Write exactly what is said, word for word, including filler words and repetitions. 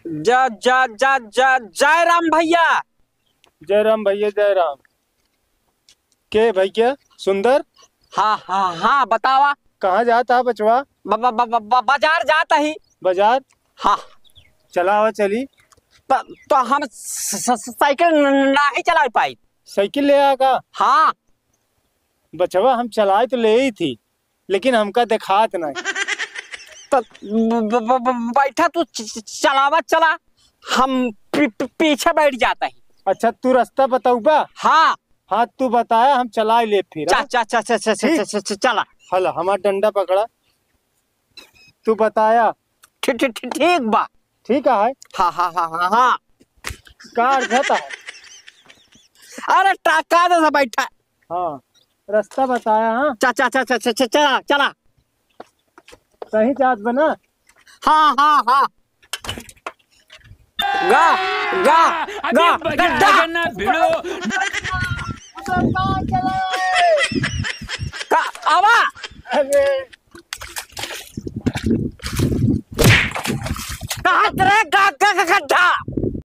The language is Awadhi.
जय, जय, जय, जय, जय राम भइया। जय राम भइया, जय राम। के भइया? सुंदर? हाँ, हाँ, हाँ, बतावा। कहाँ जात ह बचवा? ब-, ब-, ब-, ब-, ब-, बाजार जात ही। बाजार? हाँ। चला आवा, चली। त-, तो हम स-, स-, स-, साइकिल न-, न-, नाही चलाइ पाई। साइकिल ले आ का? हाँ। बचवा, हम चलाए तो लेइत ही, लेकिन हमका देखात नहीं। त ब-, ब-, ब-, ब-, बैठा तू, च-, च-, चलावा चला, हम पी-, पी-, पीछे बैठ जाता ही। अच्छा, तू रास्ता बतउबा? हाँ। हाँ, तू बताया, हम चलाइ लेब फिर, चा-, हाँ? चा-, चा-, चा-, चा-, चा-, ठीक। चा-, चा-, चला। हला, हमार डंडा पकड़ा, तू बताया। ठी-, ठी-, ठी-, ठीक बा। ठीक है। हाँ, हाँ, हाँ, हाँ, हाँ। का अर्थ है? अरे, टाका दे से बैठा। हाँ, रास्ता बताया, हाँ। चा-, चा-, चा-, चा-, चा-, चा-, चला, चला। सही जात बना। हाँ, हाँ, हाँ। गा, गा, अभी गा, मजा गड्ढा। आएगा ना भिड़ो। का, आवा। अरे। कहाँ रे गा, गा, गा, गड्ढा?